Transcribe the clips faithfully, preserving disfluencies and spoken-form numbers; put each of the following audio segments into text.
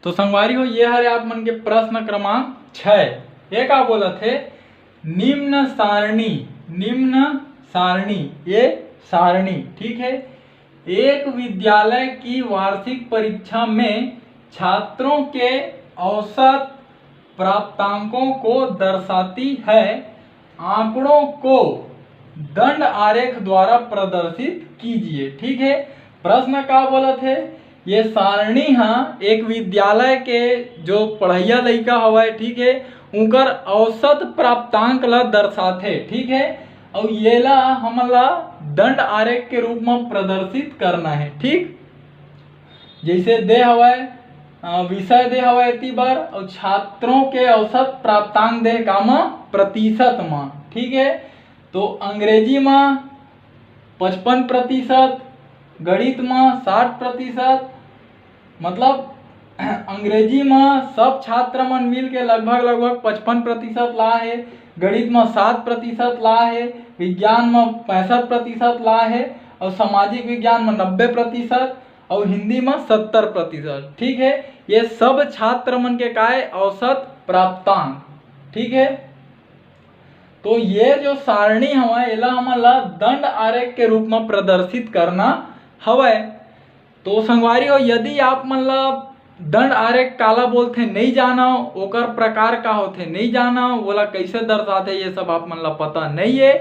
तो संगवारी हो, ये हरे आप मन के प्रश्न क्रमांक छः। ये का बोलत हे? निम्न सारणी, निम्न सारणी, ये सारणी, ठीक है, एक विद्यालय की वार्षिक परीक्षा में छात्रों के औसत प्राप्तांकों को दर्शाती है। आंकड़ों को दंड आरेख द्वारा प्रदर्शित कीजिए। ठीक है, प्रश्न का बोलत है? ये सारणी हा एक विद्यालय के जो पढ़इया लइका हवय, ठीक है, उनकर औसत प्राप्तांक ला दर्शाथे। ठीक है, अउ येला हमन ला दंड आरेख के रूप में प्रदर्शित करना है। ठीक, जैसे दे हवय, अ, विषय दे हवय एती बर, अउ छात्रों के औसत प्राप्तांक दे हे का म? प्रतिशत म। ठीक है, तो अंग्रेजी म पचपन प्रतिशत, गणित म साठ प्रतिशत, मतलब अंग्रेजी म सब छात्र मन मिल के लगभग लगभग पचपन प्रतिशत ला हे, गणित म सात प्रतिशत ला हे, विज्ञान म पैंसठ प्रतिशत ला हे, अउ सामाजिक विज्ञान म नब्बे प्रतिशत, अउ हिंदी म सत्तर प्रतिशत। ठीक है, ये सब छात्र मन के काय औसत प्राप्तांक। ठीक है, तो ये जो सारणी हवय, एला हमन ला दंड आरेख के रूप म प्रदर्शित करना हवय। तो संगवारी हो, यदि आप मन ला दंड आरेख काला बोलथे नइ जानव, ओकर प्रकार का होथे नइ जानव, ओला कइसे दर्शाथे, ये सब आप मन ला पता नइ हे,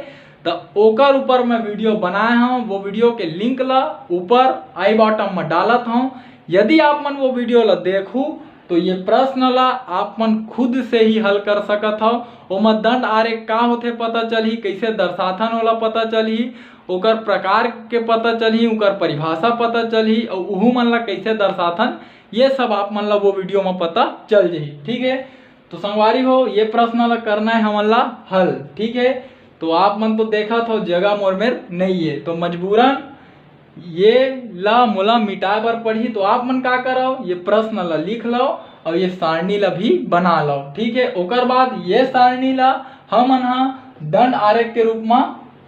त ओकर ऊपर मैं वीडियो बनाए हव। वो वीडियो के लिंक ला ऊपर आई बॉटम म डालत हव। यदि आप मन वो वीडियो ला देखहू, तो ये प्रश्न ला आप मन खुद से ही हल कर सकत हव। ओमा दंड आरेख का होथे पता चलही, कइसे दर्शाथन ओला पता चलही, ओकर प्रकार के पता चलही, ओकर परिभाषा पता चलही, अउ उहू मन ला कइसे दर्शाथन, ये सब आप मन ला वो वीडियो म पता चल जही। ठीक है, तो संगवारी हो, ये प्रश्न ला करना है हमन ला हल। ठीक है, तो आप मन तो देखत हो जगह मोर मेर नइ हे, तो मजबूरन ये ला मोला मिटाए बर पड़ही। तो आप मन का करव, ये प्रश्न ला लिख लव अउ ये सारणी ला भी बना लव। ठीक है, ओकर बाद ये सारणी ला हमन हा दंड आरेख के रूप म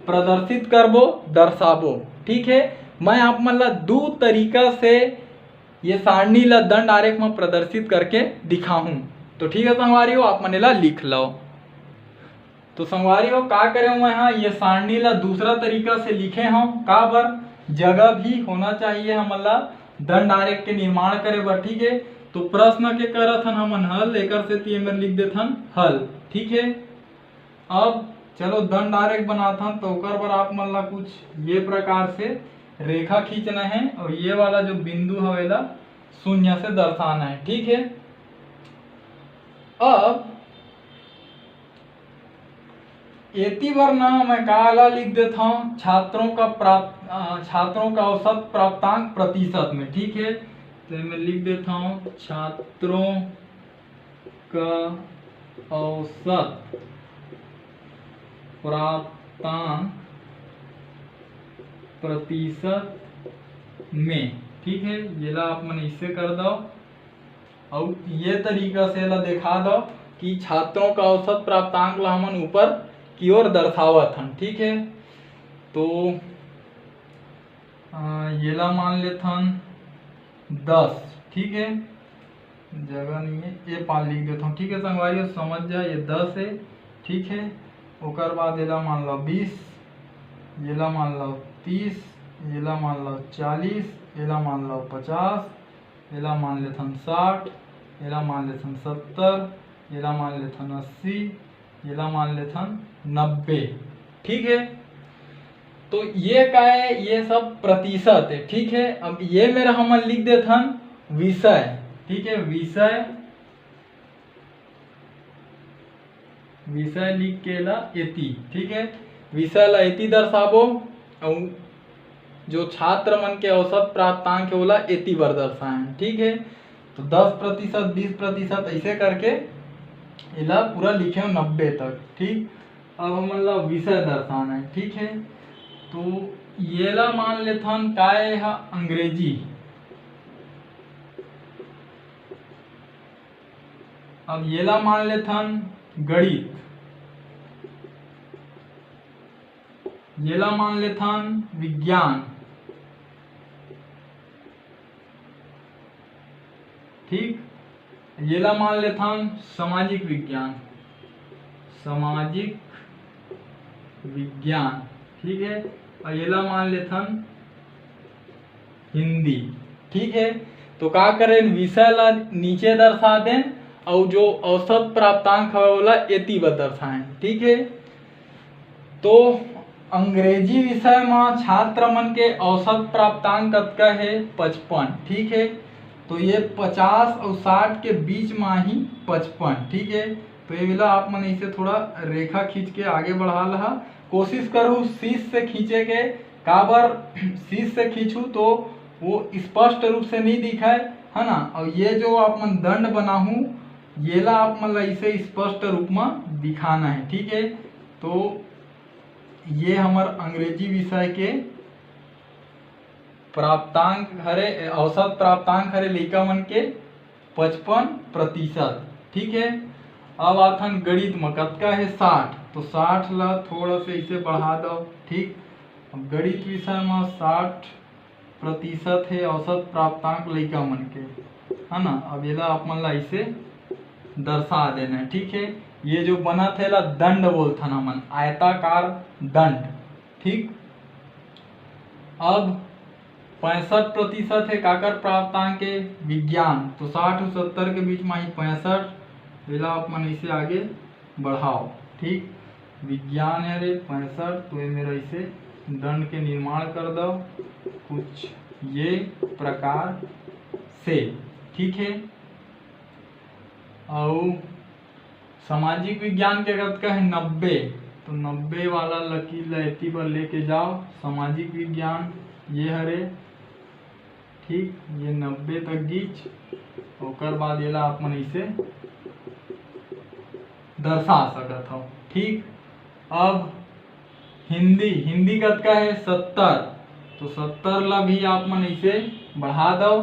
प्रदर्शित करबो, दर्शाबो। ठीक है, मैं आप मन ला दू तरीका से ये सारणी ला दंड आरेख म प्रदर्शित करके दिखाहूँ। तो ठीक है संगवारी हो, आप मन एला लिख लव। तो संगवारी हो, का करे हूँ मैं हा, ये सारणी ला दूसरा तरीका से लिखे हूँ। का बर? जगह भी होना चाहिए हमन ला दंड आरेख के निर्माण करे बर। ठीक है, तो प्रश्न के करत हन हमन हल, एकर सेती एमेर लिख देथन हल। ठीक है, अब चलो दंड आरेख बनाथन, तो ओकर बर आप मन ला कुछ ये प्रकार से रेखा खींचना है और ये वाला जो बिंदु हवे ला शून्य से दर्शाना है। ठीक है, अब एती बर ना मैं का ला लिख देथव, छात्रों का प्राप्त, अ, छात्रों का औसत प्राप्तांक प्रतिशत में। ठीक है, तो मैं लिख देथव छात्रों का औसत प्राप्तांक प्रतिशत में। ठीक है, येला आप मन ऐसे कर दव। अउ ये तरीका से एला देखा दव कि छात्रों का औसत प्राप्तांक ला हमन ऊपर की ओर दर्शावत हन। ठीक है, तो अ, येला मान लेथन दस। ठीक है, जगह नहीं है, ये पान लिख देथन। ठीक है संगवारी हो, समझ जा, ये दस है। ठीक है, ओकर बाद एला मान लो बीस, येला मान लो तीस, येला मान लो चालीस, येला मान लो पचास, एला मान लेथन साठ, एला मान लेथन सत्तर, एला मान लेथन अस्सी, एला मान लेथन नब्बे। ठीक है, तो ये का है? ये सब प्रतिशत है। ठीक है, अब ये मेर हमन लिख देथन विषय। ठीक है, विषय, विषय लिख के ला एती। ठीक है, विषय ला एती दर्शाबो, अउ जो छात्र मन के औसत प्राप्तांक है, ओला एती बर दर्शाएं। ठीक है, तो दस प्रतिशत, बीस प्रतिशत, ऐसे करके एला पूरा लिखे हो नब्बे तक। ठीक, अब हमन ला विषय दर्शाना है। ठीक है, तो येला मान लेथन काय है? अंग्रेजी। अब येला मान लेथन गणित, येला मान लेथन विज्ञान। ठीक, येला मान लेथन सामाजिक विज्ञान, सामाजिक विज्ञान, ठीक है। और येला मान लेथन हिंदी, ठीक है। तो का करें, विषय ला नीचे दर्शा दें और जो औसत प्राप्तांक है ओला एती बर दर्शाएं, ठीक है। तो अंग्रेजी विषय में छात्र मन के औसत प्राप्तांक कतका है? पचपन, ठीक है। तो ये पचास और साठ के बीच में ही पचपन, ठीक है। तो ये वाला आप मन इसे थोड़ा रेखा खींच के आगे बढ़ा लहा, कोशिश करूँ शीश से खींचे के। काबर शीश से खींचू तो वो स्पष्ट रूप से नहीं दिखाए, है ना। और ये जो आप मन दंड बनाहू, येला आप मन ला इसे स्पष्ट रूप में दिखाना है, ठीक है। तो ये हमर अंग्रेजी विषय के प्राप्तांक हरे, औसत प्राप्तांक हरे लइका मन के पचपन प्रतिशत, ठीक है। अब आथन गणित में, कतका है? साठ। तो साठ ला थोड़ा से इसे बढ़ा दो, ठीक। अब गणित विषय में साठ प्रतिशत है औसत प्राप्तांक लइका मन के, है ना। अब एला आप मन ला इसे दर्शा देना है, ठीक है। ये जो बनत है, एला दंड बोलथन हमन, आयताकार दंड, ठीक। अब पैंसठ प्रतिशत है काकर प्राप्तांक के? विज्ञान। तो साठ और सत्तर के बीच में ही पैंसठ, एला आप मन इसे आगे बढ़ाओ, ठीक। विज्ञान है रे पैंसठ, तो ये मेरा इसे दंड के निर्माण कर दो कुछ ये प्रकार से, ठीक है। और सामाजिक विज्ञान के कतका है? नब्बे। तो नब्बे वाला लकीर ला एती बर लेके जाओ। सामाजिक विज्ञान ये हरे, ठीक, ये नब्बे तक गीच। ओकर बाद एला आप मन इसे दर्शा सकत हो, ठीक। अब हिंदी, हिंदी कतका है? सत्तर। तो सत्तर ला भी आप मन इसे बढ़ा दो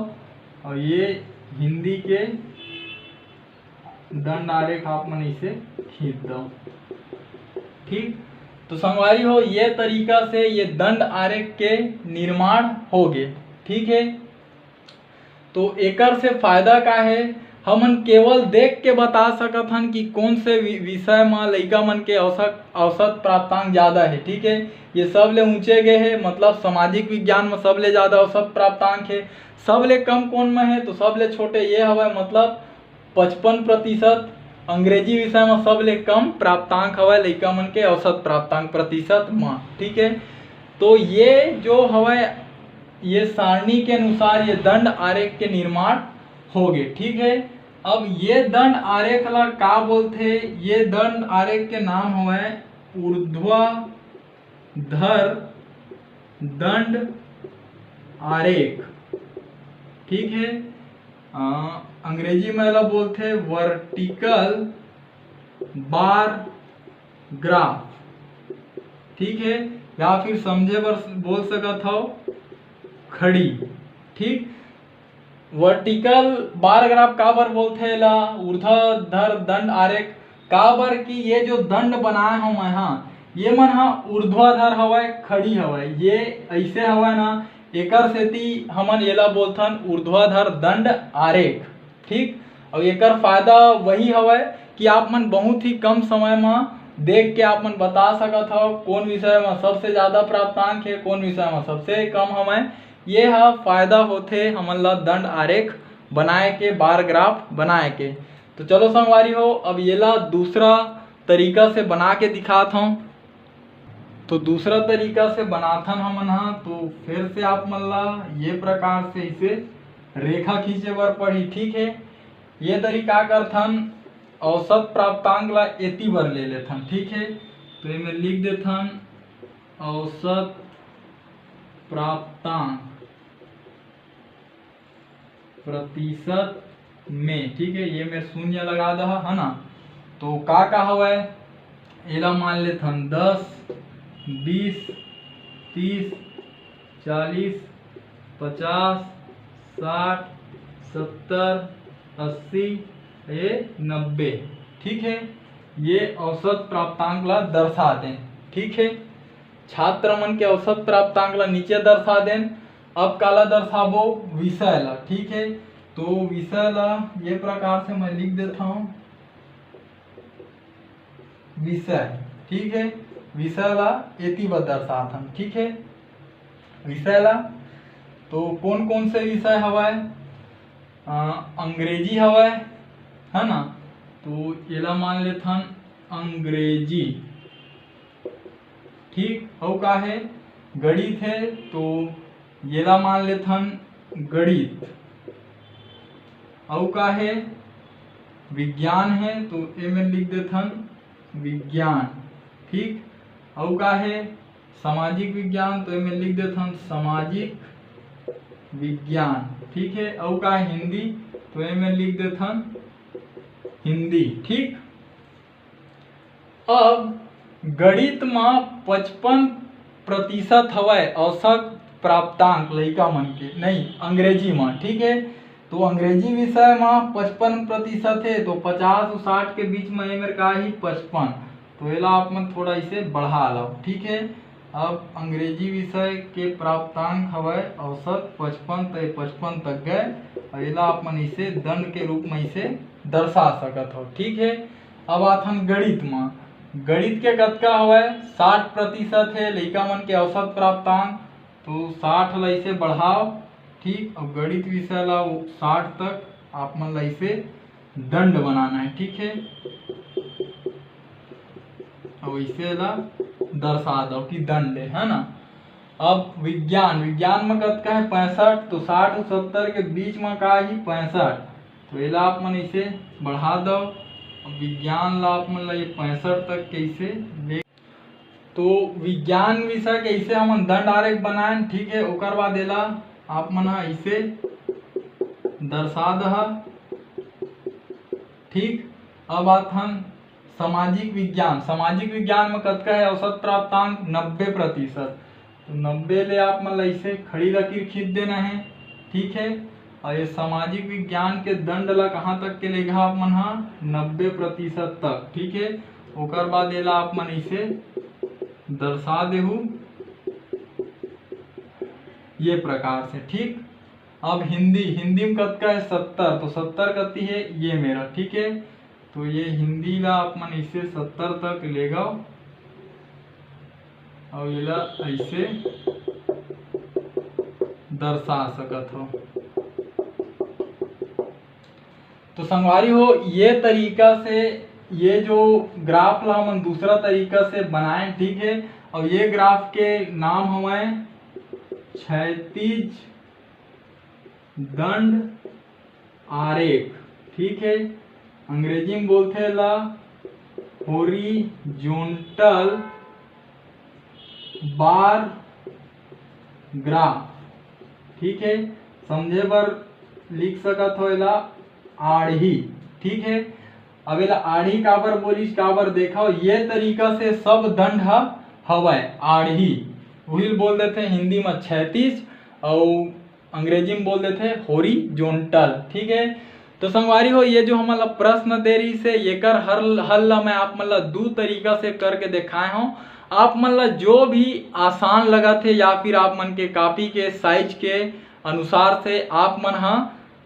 और ये हिंदी के दंड आरेख आप मन इसे खींच दो, ठीक। तो संगवारी हो, ये तरीका से ये दंड आरेख के निर्माण हो गए, ठीक है। तो एकर से फायदा का है? हमन केवल देख के बता सकत हन कि कौन से वि-, विषय म लइका मन के औसत, औसत प्राप्तांक ज़्यादा है, ठीक है। ये सब ले ऊंचे गए है, मतलब सामाजिक विज्ञान में सब ले ज़्यादा औसत प्राप्तांक है। सब ले कम कौन में है? तो सब ले छोटे ये हवय, मतलब पचपन प्रतिशत। अंग्रेजी विषय में सब ले कम प्राप्तांक हवय लइका मन के औसत प्राप्तांक प्रतिशत म, ठीक है। तो ये जो हवय, ये सारणी के अनुसार ये दंड आरेख के निर्माण हो गए, ठीक है। अब ये दंड आरेख ला का बोलथे? ये दंड आरेख के नाम हवय ऊर्ध्वाधर दंड आरेख, ठीक है। अ, अंग्रेजी में एला बोलथे vertical bar graph, ठीक है, या फिर समझे बर बोल सकत हव खड़ी, ठीक। Vertical bar graph काबर बोलथे एला? ऊर्ध्वाधर दंड आरेख। काबर कि ये जो दंड बनाए हव मैं हा, ये मन हा ऊर्ध्वाधर हवय, खड़ी हवय, ये ऐसे हवय ना, एकर सेती हमन एला बोलथन ऊर्ध्वाधर दंड आरेख, ठीक। और एकर फायदा वही हवय कि आप मन बहुत ही कम समय म देख के आप मन बता सकत हव कौन विषय म सबसे ज़्यादा प्राप्तांक है, कौन विषय म सबसे कम हवय। ये ह फायदा होथे हमन ला दंड आरेख बनाए के, bar graph बनाए के। तो चलो संगवारी हो, अब येला दूसरा तरीका से बना के दिखात हव। तो दूसरा तरीका से बनाथन हमन हा। तो फिर से आप मन ला ये प्रकार से इसे रेखा खींचे बर पड़ही, ठीक है। ये तरीका करथन, औसत प्राप्तांक ला एती बर ले लेथन, ठीक है। तो एमे लिख देथन औसत प्राप्तांक प्रतिशत में, ठीक है, ये मेर शून्य लगा दहा, है ना। तो का का हवय, एला मान लेथन दस, बीस, तीस, चालीस, पचास, साठ, सत्तर, अस्सी, ये नब्बे, ठीक है। ये औसत प्राप्तांक ला दर्शा देन, ठीक है। छात्र मन के औसत प्राप्तांक ला नीचे दर्शा देन। अब काला दर्शाबो? विषय ला, ठीक है। तो विषय ला ये प्रकार से मैं लिख देता हूँ, विषय, ठीक है, विषय ला एती बर दर्शात हन, ठीक है, विषय ला। तो कौन कौन से विषय हवय? अ, अंग्रेजी हवय, है ना, तो एला मान लेथन अंग्रेजी, ठीक। अउ का है? गणित है, तो येला मान लेथन गणित। अउ का है? विज्ञान है, तो एमे लिख देथन विज्ञान, ठीक। अउ का है? सामाजिक विज्ञान, तो एमे लिख देथन सामाजिक विज्ञान, ठीक है। अउ का है? हिंदी, तो एमे लिख देथन हिंदी, ठीक। अब गणित म पचपन प्रतिशत हवय औसत प्राप्तांक लइका मन के, नहीं, अंग्रेजी म, ठीक है। तो अंग्रेजी विषय म पचपन प्रतिशत है, तो पचास अउ साठ के बीच म ये मेर का ही पचपन, तो एला आप मन थोड़ा इसे बढ़ा लो, ठीक है। अब अंग्रेजी विषय के प्राप्तांक हवय औसत पचपन, तो ये पचपन तक गए, और एला आप मन इसे दंड के रूप में इसे दर्शा सकत हो, ठीक है। अब आथन गणित म, गणित के कतका हवय? साठ प्रतिशत है लइका मन के औसत प्राप्तांक, तो साठ ला इसे बढ़ाओ, ठीक, और गणित विषय ला वो साठ तक आप मन ला इसे दंड बनाना है, ठीक है। और इसे ला दर्शा दो कि दंड है, है ना। अब विज्ञान, विज्ञान में कतका है? पैंसठ, तो साठ और सत्तर के बीच में का ही? पैंसठ। तो एला आप मन इसे बढ़ा दो। अब विज्ञान ला आप मन ला ये पैंसठ तक कैसे ले, तो विज्ञान विषय के इसे हमन दंड आरेख बनाएन, ठीक है। ओकर बाद एला आप मन ह इसे दर्शा दहा, ठीक। अब आथन सामाजिक विज्ञान, सामाजिक विज्ञान में कतका है औसत प्राप्तांक? नब्बे प्रतिशत। तो नब्बे ले आप मन ला इसे खड़ी लकीर खींच देना है, ठीक है। और ये सामाजिक विज्ञान के दंड ला कहाँ तक के लेगा आप मन हा? नब्बे प्रतिशत तक, ठीक है। ओकर बाद एला आप मन इसे दर्शा देहू ये प्रकार से, ठीक। अब हिंदी, हिंदी में कतका है? सत्तर, तो सत्तर कति है? ये मेरा, ठीक है। तो ये हिंदी ला आप मन इसे सत्तर तक ले गो और एला ऐसे दर्शा सकत हो। तो संगवारी हो, ये तरीका से, ये जो ग्राफ ला हमन दूसरा तरीका से बनाए, ठीक है। और ये ग्राफ के नाम हवय क्षैतिज दंड आरेख, ठीक है। अंग्रेजी में बोलथे ला हॉरिजॉन्टल बार ग्राफ, ठीक है। समझे बर लिख सकत हो एला आड़ही, ठीक है। अब एला आड़ही काबर बोलिस, काबर देखो, ये तरीका से सब दंड ह हवय आड़ही, उहिल बोल देथे हिंदी में क्षैतिज, अउ अंग्रेजी में बोल देथे हॉरिजॉन्टल, ठीक है। तो संगवारी हो, ये जो हमन ला प्रश्न दे रही से, एकर हर हल ला मैं आप मन ला दू तरीका से करके देखाए हूँ। आप मन ला जो भी आसान लगत है या फिर आप मन के कॉपी के साइज के अनुसार से आप मन हा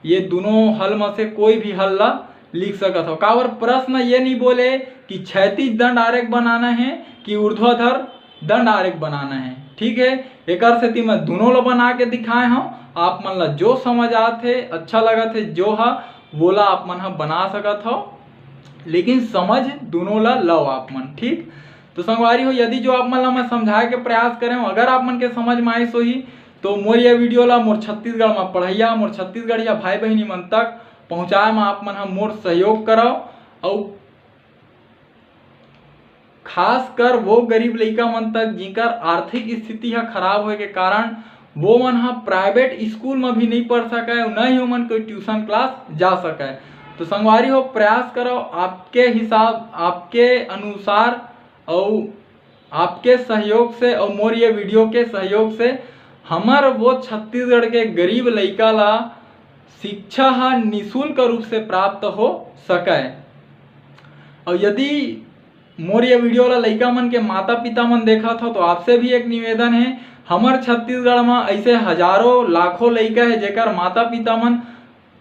ये दोनों हल में से कोई भी हल ला लिख सकत हो। काबर प्रश्न ये नहीं बोले कि क्षैतिज दंड आरेख बनाना है कि ऊर्ध्वाधर दंड आरेख बनाना है, ठीक है। एकर सेती मैं दोनों ला बना के दिखाए हूँ। आप मन ला जो समझ आत है, अच्छा लगत है जो हा, वोला आप मन हा बना सकत हो, लेकिन समझ दोनों ला लो आप मन, ठीक। तो संगवारी हो, यदि जो आप मन ला मैं समझाए के प्रयास करे हूँ, अगर आप मन के समझ में आइस होही, तो मोर ये वीडियो ला मोर छत्तीसगढ़ में पढ़ैया, मोर छत्तीसगढ़िया भाई बहिनी मन तक पहुँचाए में आप मन हा मोर सहयोग करव। अउ खासकर वो गरीब लइका मन तक, जिकर आर्थिक स्थिति ह खराब होए के कारण वो मन ह प्राइवेट स्कूल म भी नहीं पढ़ सकय, न ही ओमन कोई ट्यूशन क्लास जा सकय। तो संगवारी हो, प्रयास करो, आपके हिसाब, आपके अनुसार, अउ आपके सहयोग से अउ मोर ये वीडियो के सहयोग से हमर वो छत्तीसगढ़ के गरीब लइका ला शिक्षा ह निशुल्क रूप से प्राप्त हो सकय। अउ यदि मोर ये वीडियो ला लइका मन के माता पिता मन देखत हो, तो आपसे भी एक निवेदन है, हमर छत्तीसगढ़ म ऐसे हजारों लाखों लइका है, जेकर माता पिता मन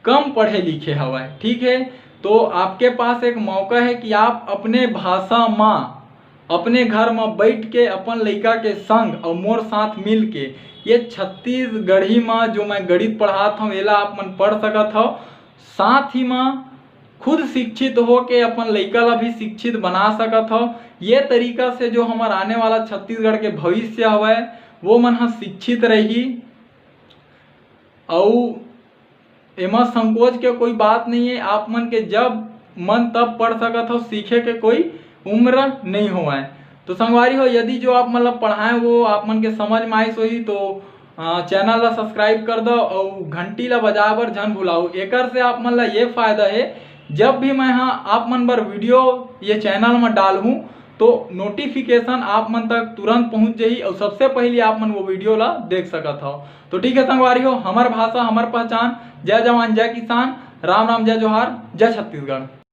कम पढ़े लिखे हवय, ठीक है। तो आपके पास एक मौका है कि आप अपने भाषा मा, अपने घर मा बैठ के अपन लइका के संग अउ मोर साथ मिल के ये छत्तीसगढ़ी मा जो मैं गणित पढ़ात हूँ, एला आप मन पढ़ सकत हव। साथ ही मा खुद शिक्षित हो के अपन लइका ला भी शिक्षित बना सकत हव। ये तरीका से जो हमर आने वाला छत्तीसगढ़ के भविष्य हवय, वो मन ह शिक्षित रही। अउ एमा संकोच के कोई बात नहीं है, आप मन के जब मन तब पढ़ सकत हो, सीखे के कोई उम्र नहीं होवय। तो संगवारी हो, यदि जो आप मन ला पढ़ाए वो आप मन के समझ में आइस होही तो चैनल ला सब्सक्राइब कर दो और घंटी ला बजाए बर झन भुलाओ। एकर से आप मन ला ये फायदा है, जब भी मैं हाँ आप मन बर वीडियो ये चैनल में डालहूँ तो नोटिफिकेशन आप मन तक तुरंत पहुँच जाही और सबसे पहले आप मन वो वीडियो ला देख सकत हो। तो ठीक है संगवारी हो, हमर भाषा हमर पहचान। जय जवान जय किसान, राम राम जय जोहार, जय छत्तीसगढ़।